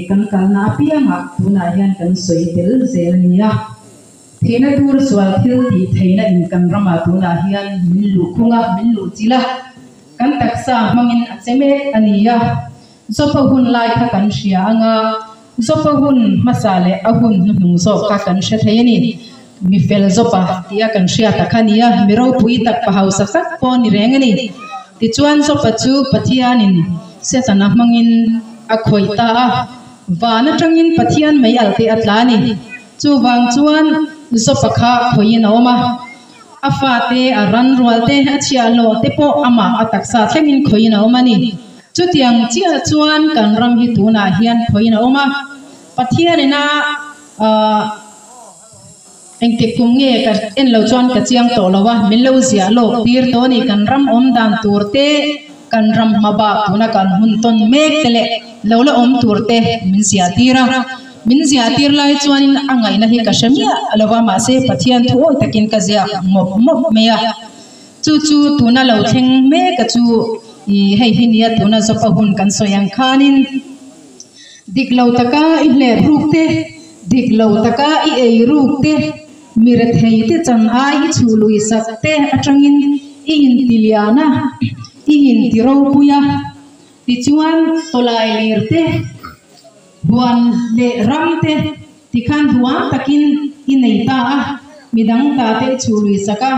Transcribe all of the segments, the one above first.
Kan kalna apiangah tunah hian kan sawi tel zel a nia. Thihna tur sual thil tih theihna in kan ramah tunah hian min luh khung a, min luh chilh a, kan taksa hmangin a che mek a nia. Zopa hun lai kha kan hria anga Zopa hun hmasa leh a hun hnuhnung zawk kha kan hre thei a ni. Mi fel Zopa tia kan hriat a kha nia, mi ropui tak pa hausa tak pawh a ni reng a ni. Tichuan Zopa chu Pathianin Setana hmangin a khawih ta a, van atangin Pathian mei alh te a tla a ni. Chuvang chuan Zopa kha khawihin a awm a, a fate, a ran rual te, a chhiahhlawh te pawh amah a taksa thlengin khawihin a awm a ni. Chutiang chiah chuan kan ram hi tunah hian khawihin a awm a, Pathianin a engtik kum nge ka en lo chuan ka chiang tawh lo a, min lo ziah lawk tir tawh a ni. Kan ram awm dan tur te, kan ram hma bak tuna kan hun tawn mek te leh lo la awm tur te min ziah tir a. Min ziah tir lai chuanin a ngaihna hi ka hre miah lo va, mahse Pathian thu awi takin ka ziak mawp mawp mai a. Chu chu tuna lo thleng mek a chu i hei hi nia tuna zawpa hun kan sawi ang khanin dik lo taka i hlep ruk te, dik lo taka i ei ruk te, mi rethei te chan ai i chhuh lui sak te atangin i inti lian a, i inti ropui a. Tichuan tawlai lir te, Huan leh ram te tikhan duang takin i nei ta a, midang ta te i chhuh lui sak a.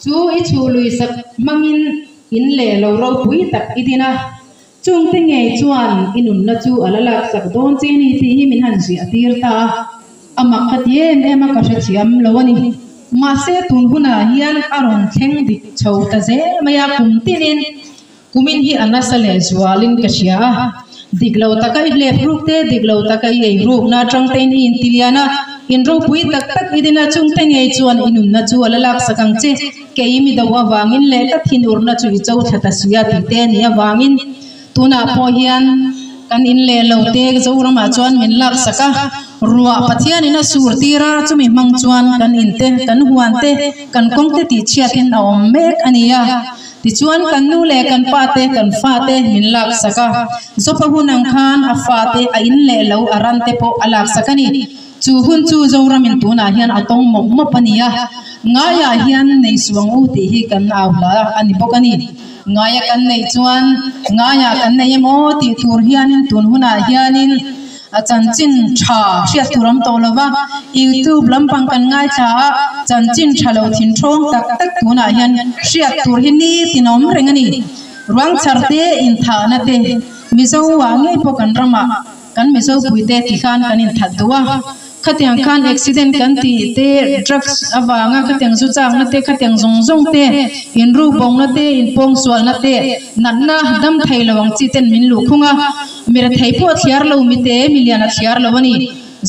Chu i chhuh lui sak hmangin in leh lo ropui tak i din a. Chungte ngei chuan i nunna chu a la lak sak dawn che ni tih hi min han ziah tir ta a. A mak ka ti em em a, ka hrethiam lo a ni. Mahse tun hunah hian a rawn thleng dik chho ta zel mai a, kum tinin Kumin hi a nasa leh zualin ka hria a, dik lo taka i hlep ruk te, dik lo taka i ei rukna atang tein i inti lian a, in ropui tak tak i din a, chungte ngei chuan i nunna chu a la laksak ang che, kei mi do avangin leh ka thinurna chu i cho thla ta si a tih te a nih avangin tunah pawh hian kan in leh lo te Zoramah chuan min laksak a, ruah Pathianin a sur tir a, chumi hmang chuan kan in te, kan huan te, kan kawng te tihchhiatin a awm mek a ni a. Tichuan kan nu leh kan pa te, kan fa te min laksak a. Zopa hun ang khan a fa te, a in leh lo, a ran te pawh a laksak a ni. Chu hun chu Zoramin tunah hian a tawng mawp mawp a ni a. Ngaiah hian nei suang u tih hi kan au hla a ni bawk a ni. Ngaia kan neih chuan ngaiah kan nei em aw tih tur hianin tun hunah hianin A chanchin tha hriat tur awm tawh lova, YouTube lampang kan ngaithla a, chanchin tha lo thinthawng tak tak tunah hian hriat tur hi nitin awm reng a ni. Ruang chhar te, inthahna te, Mizo ah ngei pawh kan ramah kan Mizo puite tikhan kan inthat duh a. Khatiang khan accident kan tih te, drugs avanga khatiang zu chakna te, khatiang zawng zawng te, inrukbawngna te, inpawngsualna te, natna dam thei lo ang chi ten min luh khung a. Mi rethei pawh a thliar lo, mi te mi lian a thliar lo a ni.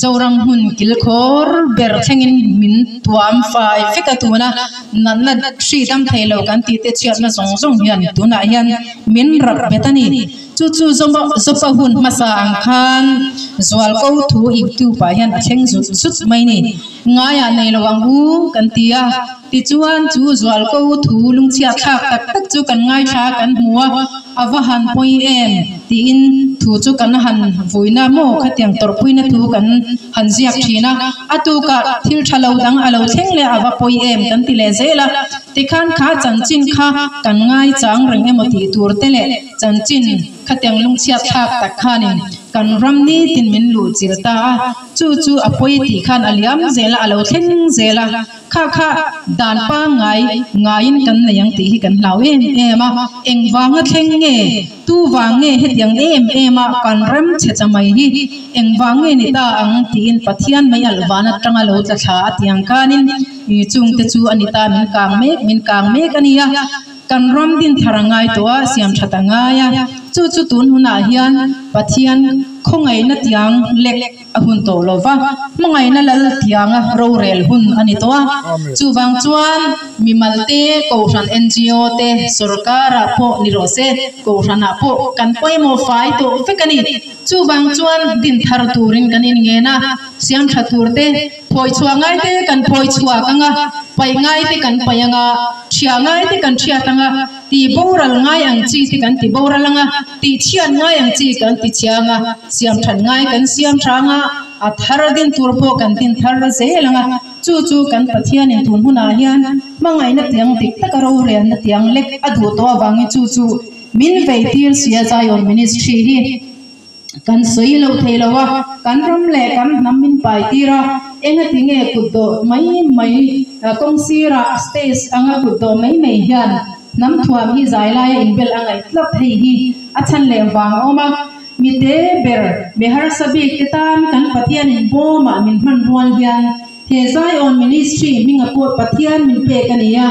Zoram hmun kilkhawr ber thlengin min tuam fai vek a tuna natna hri dam thei lo kan tih te chhiatna zawng zawng hian tunah hian min rap bet a ni. Chu chu Zopa hun hmasa ang khan zualko thu YouTube ah hian a thleng zut zut mai ni. Ngaiah nei lo ang u kan ti a, tichuan chu zualko thu lungchhiat thlak tak tak chu kan ngaithla kan hmu a, a va han pawi em tiin thu chu kan han vuina maw khatiang tawrhpuina thu kan han ziak thin a, a tukah thil tha lo dang a lo thleng leh a va pawi em kan ti leh zel a, tikhan kha chanchin kha kan ngaichang reng emaw tih tur te leh chanchin khatiang lungchhiat thlak tak khanin kan ram nitin min luh chilh ta a. Chu chu a pawi tih khan a liam zel a, a lo thleng zel a, kha kha dan pangngai ngaiin kan nei ang tih hi kan hlau em em a, engvanga thleng nge, tu vang nge hetiang em em a kan rem chhe ta mai hi, engvang nge ni ta ang tiin Pathian mei alh van atanga lo tla thla a tiang khanin chungte chu a ni ta min kang mek min kang mek a nia. Kan ram din thar a ngai tawh a, siam that a ngai a, chu chu tun hunah hian Pathian khawngaihna tiang lek a hun tawh lo va, hmangaihna lal tianga rorel hun a ni tawh a. Chuvang chuan mimal te, Kohhran NGO te, sorkarah pawh ni rawh se, Kohhranah pawh kan pawimawh fai tawh vek a ni. Chuvang chuan din thar turin kan inngen a, siam tha tur te, Phawi chhuah ngai te kan phawi chhuak ang a, paih ngai te kan paih ang a, thiah ngai te kan thiat ang a. Ti boral ngai ang chi te kan ti boral anga, ti chhiat ngai ang chi kan ti chhia anga, siam that ngai kan siam tha anga, a thar din tur pawh kan din thar zel anga, chu chu kan Pathianin tun hunah hian hmangaihna tiang dik taka rorelna tiang lek a duh tawh avangin chu chu min vei tir sia Zion Ministry hi. Kan sawi lo thei lo a, kan ram leh kan hnam min pai tir a, engati nge kut dawh mai mai kawng sirah stage anga kut dawh mai mai hian hnam thuam hi zai laia inbel a ngaih tlat hei hi a chhan leh vang a awm a, mite ber mi harsa bik te tan kan Pathianin bawmah min hman rual hian he Zion Ministry hminga pawh Pathian min pek a ni a.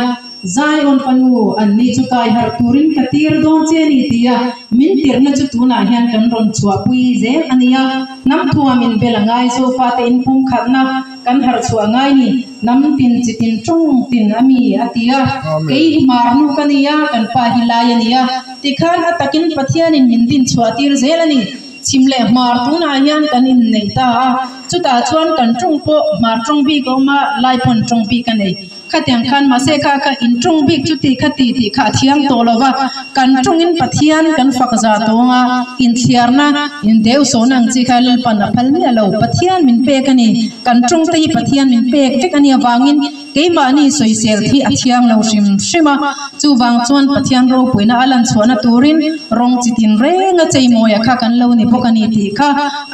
Zion fanu, anni chu kai harh turin ka tir dawn che a ni tia min tirhna chu tunah hian kan rawn chhuahpui zel a nia. Hnam thuamin bel a ngai zo fate in pumkhatna kan harh chhuah ngai ni, hnam tin chi tin tawng tin a mi a ti a. Kei hi hmarnu ka nia, kan pa hi lai a nia. Tikhan a takin Pathianin min din chhuah tir zel a ni. Chhim leh hmar tunah hian kan inneih ta a, chutah chuan kan tawng pawh hmar tawng bik a awm a, lai pawn tawng bik a nei. Khatiang khan mahse kha kha in tawng bik chu ti kha ti tih kha a thiang tawh lo va, kan tawngin Pathian kan fak za tawnga inthliarna, indeuhsawhna ang chi kha Lalpan a phal miah lo. Pathian min pek a ni. Kan tawng te hi Pathian min pek vek a nih avangin keimahni sawisel hi a thiang lo hrim hrim a. Chuvang chuan Pathian ropuina a lan chhuahna turin rawng chi tin renga cheimawiah kha kan lo ni bawk a ni tih kha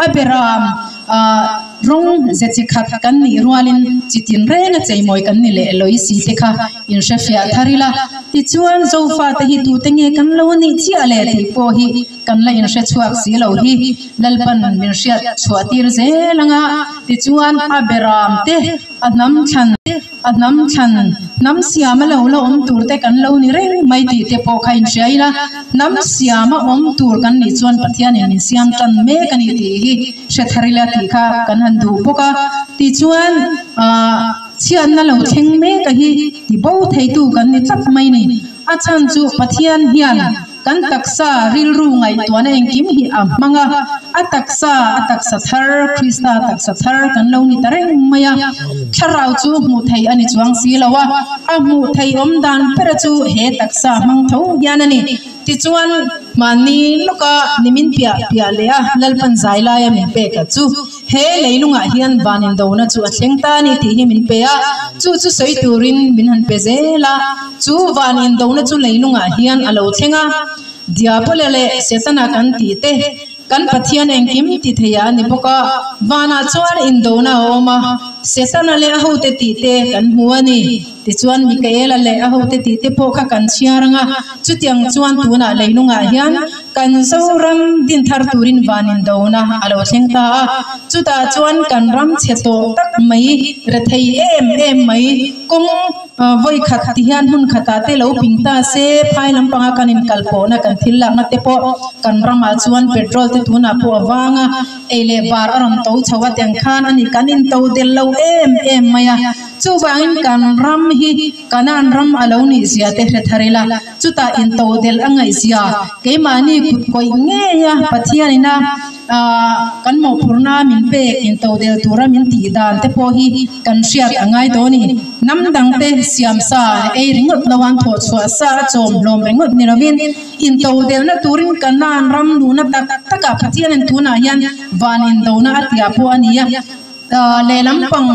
a beram. Ahh rawng ze chi khat kan nih rualin chi tin renga cheimawi kan ni leh lawi si te kha in hrefiah thar ila. Tichuan Zofa te hi tute nge kan lo nih chiah le tih pawh hi kan la in hre chhuak si lo hi Lalpan min hriat chhuah tir zel anga tichuan a beram te a hnam thlan A hnam thlan, hnam siama lo la awm tur te kan lo ni reng mai tih te pawh kha inhria ila, hnam siama awm tur kan nih chuan Pathianin min siam tan mek a ni tih hi hre thar ila tih kha kan han duh bawk a. Tichuan, aah chhiatna lo thleng mek a hi ti bo theitu kan ni tlat mai ni. A chhan chu Pathian hian Kan taksa rilru ngaihtuahna engkim hi a hmang a, a taksa, a taksa thar, Krista taksa thar kan lo ni ta reng mai a. Thlarau chu hmuh theih a ni chuang si lo a, a hmuh theih awm dan bera chu he taksa hmang tho hian a ni. Tichuan, mahni lawka nimin piah piah leh a Lalpan zai laia min pek a chu. He leilungah hian van indona chu a thleng ta a ni tih hi min pe a, chu chu sawi turin min han pe zel a. Chu van indona chu leilungah hian a lo thleng a, Diabole leh Setana kan tih te, kan Pathian engkim ti thei a ni bawk a, vanah chuan indona a awm a, Setana leh a hote tih te kan hmu a ni. Tichuan Mikaela leh a hote tih te pawh kha kan chhiar ang a, chutiang chuan tunah leilungah hian kan Zoram din thar turin van indona a lo thleng ta a, chutah chuan kan ram chhe tawh tak mai, rethei em em mai, kawng vawi khat ti hian hmun khatah te lo ping ta se, phai lampanga kan inkal pawhna kan thil lakna te pawh kan ramah chuan petrol te tunah pawh a vang a, ei leh bar a rawn to chho a tiang khan a ni, kan into del lo em em mai a. Chuvangin kan ram hi Kanaan ram a lo nih zia te hre thar ila, chutah intodelh a ngaih zia keimahni kut kawih ngeia Pathianina kan mawhphurhna min pek intodelh tura min tih dan te pawh hi kan hriat a ngai dawn a ni. Hnam dangte siam sa ei ringawt lo an thawh chhuah sa a chawm hlawm ringawt ni lovin intodelhna turin Kanaan ram luhna tak takah Pathianin tunah hian van indona a tia pawh a ni a, lehlam pang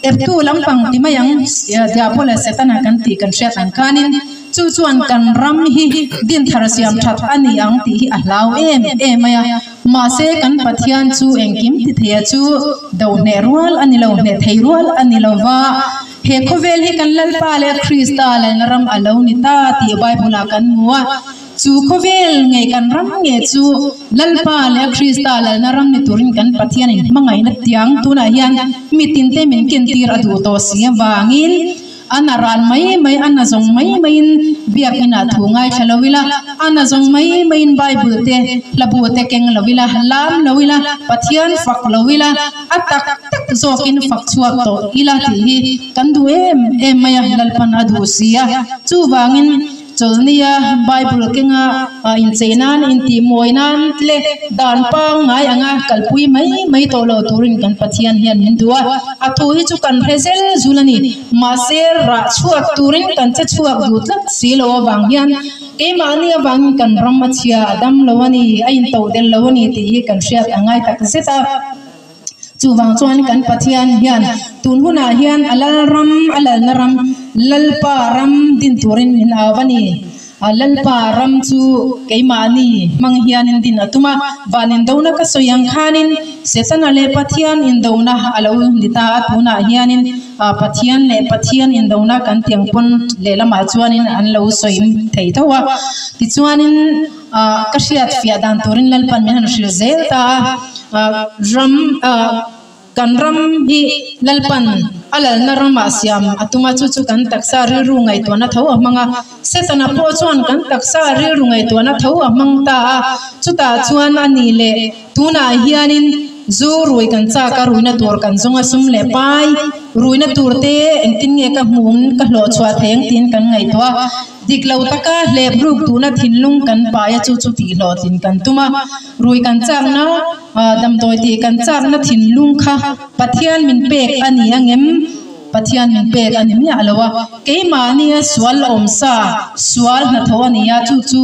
Eptu lampang ti mai ang, Diabol leh Setana kan tih kan hriat ang khanin chu chuan kan ram hi dinthar siam that a ni ang tih hi a hlau em em mai a. Mahse kan Pathian chu engkim ti theia chu do hneh rual a ni lo, hneh thei rual a ni lo va. He khawvel hi kan Lalpa leh Krista lalna ram a lo ni ta tih Bible-ah kan hmu a. Chu khawvel nge kan ram nge chu Lalpa leh Krista lalna ram ni turin kan Pathianin hmangaihna tiang tunah hian mitinte min kentir a duh tawh si avangin a na ran mai mai, a na zawng mai maiin biakinah thu ngaithla lo ila, a na zawng mai maiin Bible te hlabu te keng lo ila, lam lo ila, Pathian fak lo ila, a tak tak zawkin fak chhuak tawh ila tih hi kan duh em em mai a, Lalpan a duh si a. Chuvangin. Chawlhnia Bible kenga inchei nan intihmawi nan le dan pangngai anga kalpui mai mai tawh lo turin kan Pathian hian min duh a. A thu hi chu kan hre zel zul a ni. Mahse rah chhuak turin kan che chhuak duh tlat si lo avang hian keimahni avangin kan ram a chhia a dam lo a ni, a intoh del lo a ni tih hi kan hriat a ngai tak zet a. Chuvang chuan kan Pathian hian tun hunah hian a Lalram, a lalna ram, Lalpa ram din turin min au a ni. A Lalpa ram chu keimahni hmang hianin din a tum a, van indona ka sawi ang khanin Setana leh Pathian indona a lo ni ta a, tunah hianin Pathian leh Pathian indona kan tiang pawn lehlamah chuanin an lo sawi thei tho a. Tichuanin. Ka hriat fiah dan turin Lalpan min han hrilh zel ta a, ram kan ram hi Lalpan a lalna ramah siam a tum a, chu chu kan taksa rilru ngaihtuahna tho a hmang a, Setana pawh chuan kan taksa rilru ngaihtuahna tho a hmang ta a, chutah chuan a ni leh tunah hianin zu rui kan chak a, ruina tur kan zawng a, sum leh pai ruina tur te engtin nge ka hmuh ka hlawh chhuah thei ang tiin kan ngaihtuah a. Dik lo taka hlep ruk duhna thinlung kan pai a, chu chu tihhlawhtlin kan tum a. Rui kan chakna, damdawi tih kan chakna thinlung kha Pathian min pek a ni angem? Pathian min pek a ni miah lo a. Keimahnia sual awmsa, sual hnathawh a ni a, chu chu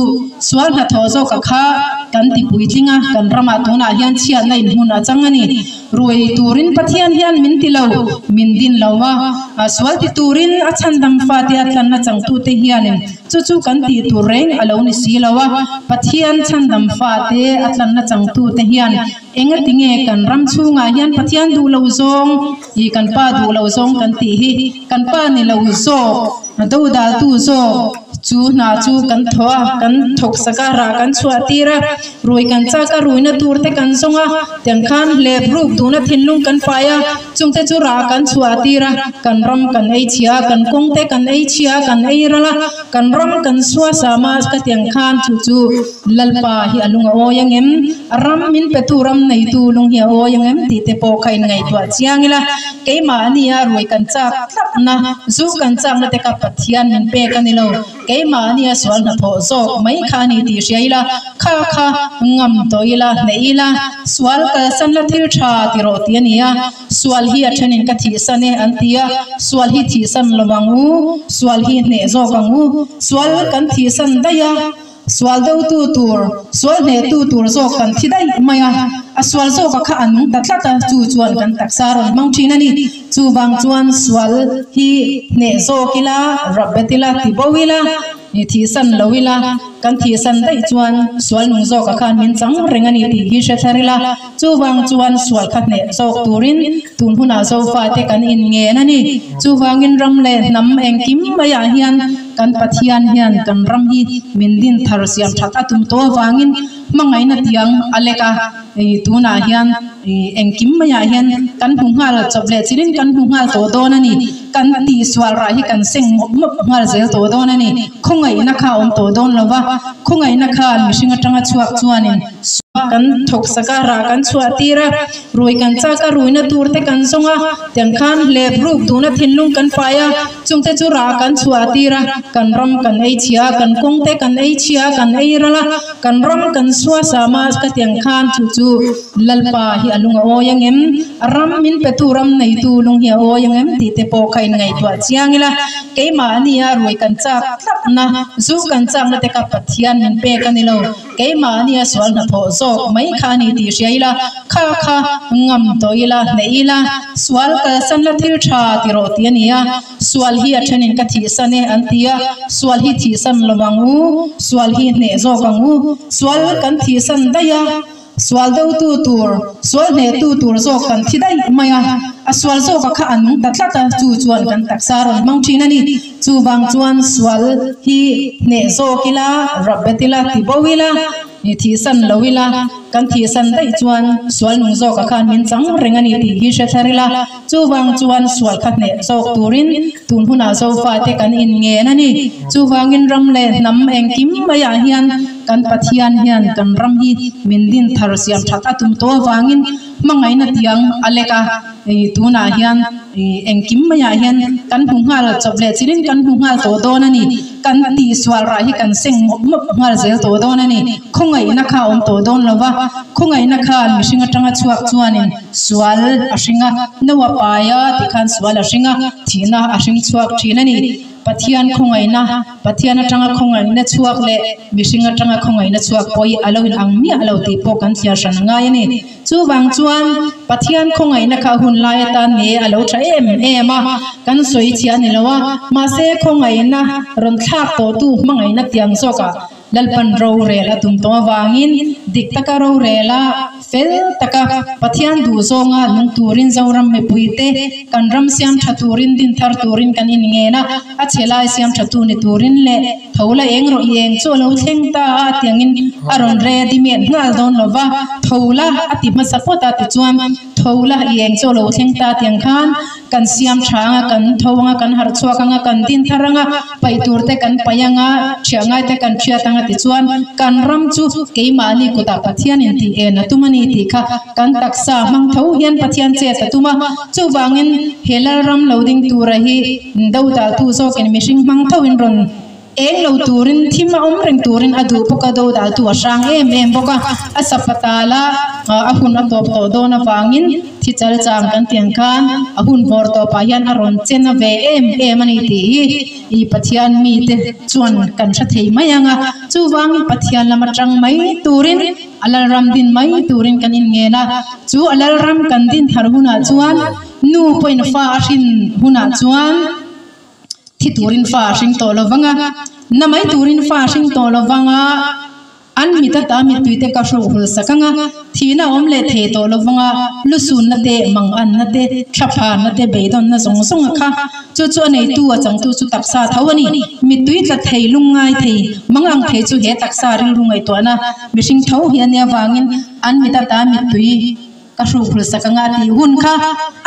sual hnathawh zawka kha kan ti puitling a, kan ramah tunah hian chhiatna inhmun a chang a ni. Rui turin Pathian hian min ti lo, min din lo a, sual ti turin a chhandam fate a tlanna changtute hianin chu chu kan tih tur reng a lo ni si lo a, Pathian chhandam fate a tlanna changtute hian engati nge kan ram chhungah hian Pathian duh lo zawng i kan pa duh lo zawng kan tih hi kan pa ni lo zawk. A dodaltu zawk chu hna chu kan thaw a, kan thawk sak a, rah kan chhuah tir a, rui kan chak a, ruina tur te kan zawng a, tiang khan hlep ruk duhna thinlung kan pai a, chungte chu rah kan chhuah tir a, kan ram kan ei chhia a, kan kawng te kan ei chhia a, kan ei ral a, kan ram kan suah sam a, ka tiang khan chu chu Lalpa hi a lung a awi angem, a ram min petu ram neitu lung hi a awi angem tih te pawh kha inngaihtuah chiang ila, keimahnia rui kan chak tlatna, Zu kan chakna te kha Pathian min pek a ni lo, keimahnia sual hnathawh zawk mai kha a ni tih hria ila, kha kha ngam tawh ila, hneih ila, sual kalsan la thil tha ti rawh tih a ni a, sual hi a thenin ka thihsan e an ti a, sual hi thihsan lo ang u, sual hi hneh zawk ang u, sual kan thihsan daih a. Sual dotu tur, sual hnehtu tur zawk kan thi daih mai a, a sual zawka kha a nung ta tlat a, chu chuan kan taksa rawn hmang thin a ni. Chuvang chuan sual hi hneh zawk ila, rapbet ila, ti bo ila, thihsan lo ila, kan thihsan daih chuan sual nung zawka khan min chang reng a ni tih hi hre thar ila. Chuvang chuan sual kha hneh zawk turin tun hunah Zofate kan inngen a ni. Chuvangin ram leh hnam engkim maiah hian kan Pathian hian kan ram hi min din thar siam that a tum tawh avangin hmangaihna tiang a lek a. Tunah hian engkim maiah hian kan hmu nghal chawp leh chilhin kan hmu nghal tawh dawn a ni. Kan tihsual rah hi kan seng mawp mawp nghal zel tawh dawn a ni. Khawngaihna kha a awm tawh dawn lo va, khawngaihna khan mihring atanga chhuak chuanin Kan thawk sak a, rah kan chhuah tir a, rui kan chak a, ruina tur te kan zawng a, tiang khan hlep ruk duhna thinlung kan pai a, chungte chu rah kan chhuah tir a, kan ram kan ei chhia a, kan kawng te kan ei chhia a, kan ei ral a, kan ram kan suah sam a, ka tiang khan chu chu Lalpa hi a lung a awi angem, a ram min petu ram neitu lung hi a awi angem tih te pawh kha inngaihtuah chiang ila, keimahnia rui kan chak tlatna, zu kan chakna te kha Pathian min pek a ni lo. Keimahnia sual hnathawh zawk mai kha a ni tih hria ila, kha kha ngam tawh ila, hneih ila, sual kalsan la thil tha ti rawh tih a ni a, sual hi a thenin ka thihsan e an ti a, sual hi thihsan lo ang u, sual hi hneh zawk ang u, sual kan thihsan daih a, sual dotu tur, sual hnehtu tur zawk kan thi daih mai a, a sual zawka kha a nung ta tlat a, chu chuan kan taksa rawn hmang thin a ni. Chuvang chuan sual hi hneh zawk ila, rapbet ila, ti bo ila, thihsan lo ila, kan thihsan daih chuan sual nung zawka khan min chang reng a ni tih hi hre thar ila. Chuvang chuan sual kha hneh zawk turin tun hunah Zofate kan inngen a ni. Chuvangin ram leh hnam engkim maiah hian kan Pathian hian kan ram hi min din thar siam that a tum tawh avangin hmangaihna tiang a lek a. Tunah hian engkim maiah hian kan hmu nghal chawp leh chilhin kan hmu nghal tawh dawn a ni. kan tihsual rah hi kan seng mawp mawp nghal zel tawh dawn a ni. Khawngaihna kha a awm tawh dawn lo va, khawngaihna khan mihring atanga chhuak chuanin sual a hring a, no a pai a tikhan sual a hring a, thihna a hring chhuak thin a ni. Pathian khawngaihna, Pathian atanga khawngaihna chhuak leh mihring atanga khawngaihna chhuak pawh hi a lo inang miah lo tih pawh kan thliar hran a ngai a ni. Chuvang chuan Pathian khawngaihna kha hun lai atan nge a lo tha em em a, kan sawi chhia a ni lo a, mahse khawngaihna rawn thlak tawhtu hmangaihna tiang zawkah Lalpan rorel a tum tawh avangin dik taka rorel a, fel taka Pathian duh zawnga nung turin Zoram mipuite kan ram siam tha turin din thar turin kan inngen a, a chhe lai siam tha tu ni turin leh tho la eng rawh i eng chu a lo thleng ta a tiangin a rawn ready made nghal dawn lo va, tho la a ti hmasa phawt a tichuan tho la i eng chu a lo thleng ta tiang khan kan siam tha anga kan tho anga kan harh chhuak anga kan din thar anga paih tur te kan paih anga thiah ngai te kan thiat anga tichuan kan ram chu keimahni kutah Pathian in tih en a tum a ni tih kha kan taksa hmang tho hian Pathian chet a tum a chuvangin he Lalram lo ding tura hi do dah tu zawkin mihring hmang tho in rawn Eng lo turin thim a awm reng turin a duh bawk a, do dal tu a hrang em em bawk a, a sapatal a a hun a tawp tawh dawn avangin thi chal chang kan tih ang khan a hun vawr tawpah hian a rawn chen a ve em em a ni tih hi i Pathian mite chuan kan hre thei mai ang a, chuvangin Pathian lam atang mai turin a Lalram din mai turin kan inngen a, chu a Lalram kan din thar hunah chuan nu pawhin fa a hrin hunah chuan. Thi turin fa a hring tawh lo vang a, na mai turin fa a hring tawh lo vang a, an mit ata mittui te ka hruk hul sak ang a, thihna a awm leh thei tawh lo vang a, lusunna te, manganna te, thlaphanna te, beidawnna zawng zawng a kha. Chu chu a neitu a changtu chu taksa tho a ni. Mittui tla thei, lungngai thei, mangang thei chu he taksa rilru ngaihtuahna mihring tho hi a nia vangin an mit ata mittui Ka hruk hul sak anga tih hun kha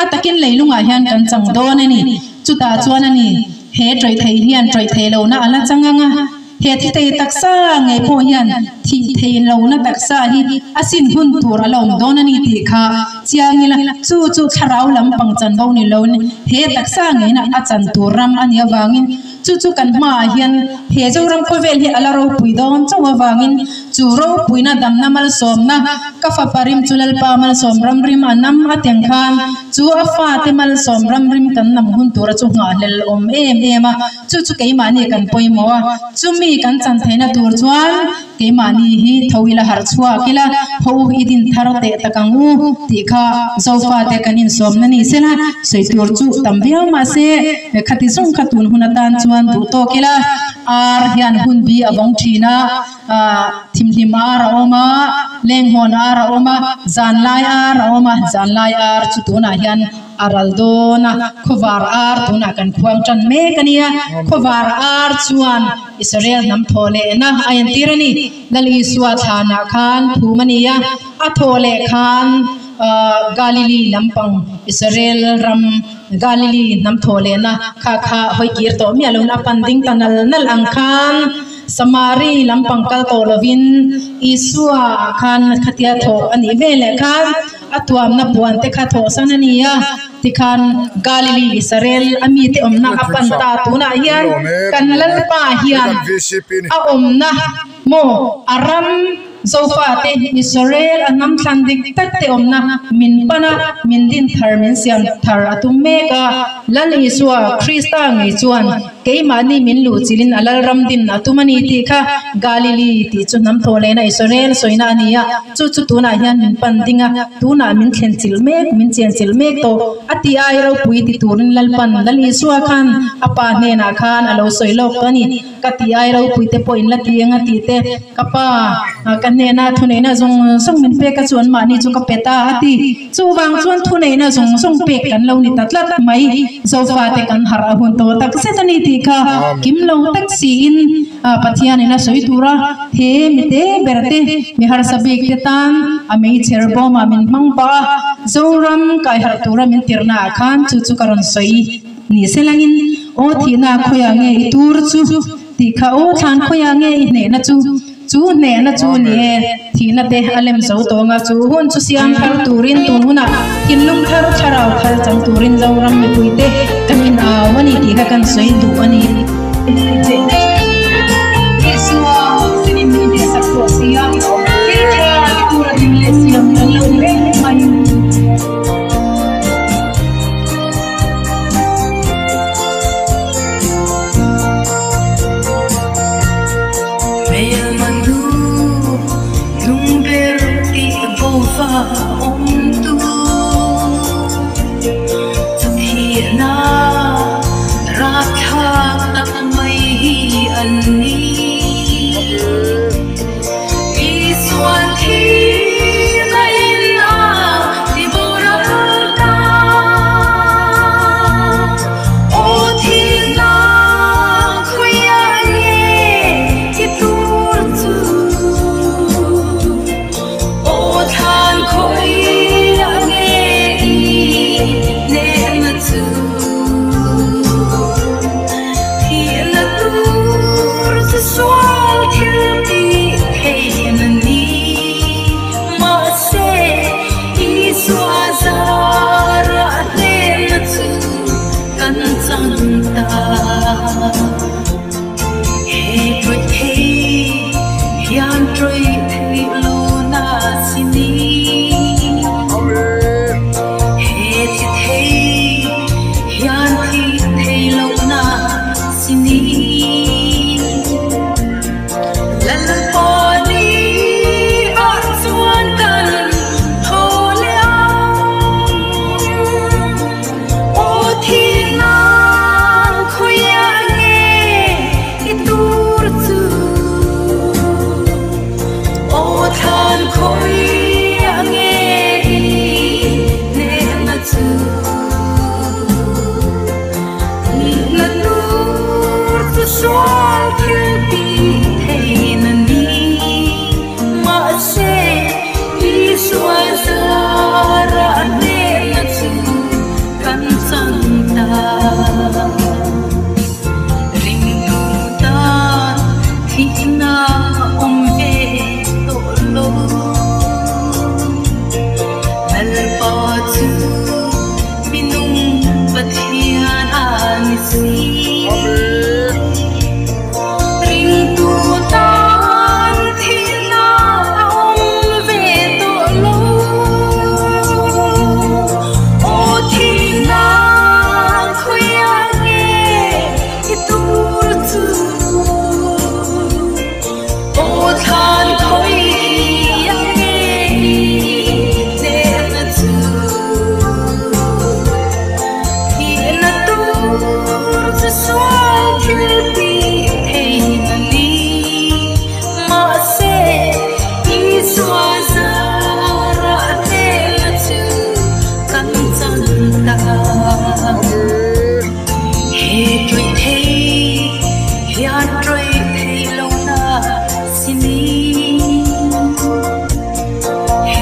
a takin leilungah hian kan chang dawn a ni. Chutah chuan a ni, he tawih thei hian tawih thei lohna a la chang anga, he thi thei taksa ngei pawh hian thih thei lohna taksa hi a sin hun tur a la awm dawn a ni tih kha chiang ila, chu chu thlarau lampang chanvo ni loin he taksa ngeina a chan tur ram a nih avangin Chu chu kan hmaah hian he Zoram khawvel hi a la ropui dawn chauh avangin chu ropuina damna malsawmna ka fapa rim chu Lalpa malsawm ram rim a nam a teng khan chu a fate malsawm ram rim kan nam hun tura chu nghahhlel awm em em a, chu chu keimahni kan pawimawh a, chumi kan chan theihna tur chuan keimahni hi tho ila harh chhuak ila ho u i din thar teh tak ang u tih kha Zofate kan insawmna ni sela sawi tur chu tam viau mahse Khati zawng kha tun hun atan chuan duh tawk ila, ar hian hun bi a vawng thin a, thimhlim ar a awm a, lenghawn ar a awm a, zanlai ar a awm a, zanlai ar chu tunah hian a ral dawn a, khawvar ar tunah kan khuang tan mek a nia, khawvar ar chuan Israel hnam thaw lehna a entir a ni, Lal Isua thlanah khan phum a ni a, a thaw leh khan Galili lampang Israel ram. Galili hnam thaw lehna kha kha hawi kir tawh miah loin a pan ding ta nal nal ang khan Samari lampang kal tawh lovin Isua ah khan khatia thawh a nih veleh khan a tuamna puan te kha thawh san a ni a, tikhan Galili Israel a mite awmna a pan ta tunah hian kan Lalpa hian a awmna maw a ram Zofate Israel a hnam thlan dik tak te awmna min pan a, min din thar min siam thar a tum mek a. Lal Isua Krista ngei chuan keimahni min luh chilhin a Lalram din a tum a ni tih kha Galili tih chu hnam thaw lehna Israel sawina a ni a, chu chu tunah hian min pan ding a, tunah min thlen chilh mek, min chen chilh mek tawh a ti ai ropui ti turin Lalpan Lal Isua khan a pa hnenah khan a lo sawi lawk tawh a ni. Ka ti ai ropui te pawh in la ti eng a tih te, ka pa ka hnena thuneihna zawng zawng min pek a chu anmahni chu ka pe ta a ti. Chuvang chuan thuneihna zawng zawng pek kan lo ni ta tlat mai. Zofa te kan harh a hun tawh tak zet a ni tih kha kim lo tak siin Pathianin a sawi tur a, he mi te ber te mi harsa bik te tan a meichher bawmah min hmang pah a, Zoram kaiharh tura min tirhnaah khan chu chu ka rawn sawi. Ni selangin, Aw thihna khawiah nge i tur chu? tih kha aw thlan khawiah nge i hnehna chu? Chu hnehna chu ni e, thihna te a lem zo tawh anga chu hun chu siam thar turin tun hunah thinlung thar thlarau thar chang turin Zoram mipuite kan inau a ni tih kha kan sawi duh a ni. tawh si a, thil tha ti tura din leh siam kan lo ni reng mai.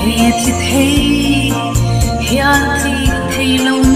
He thi thei hian thi thei lo.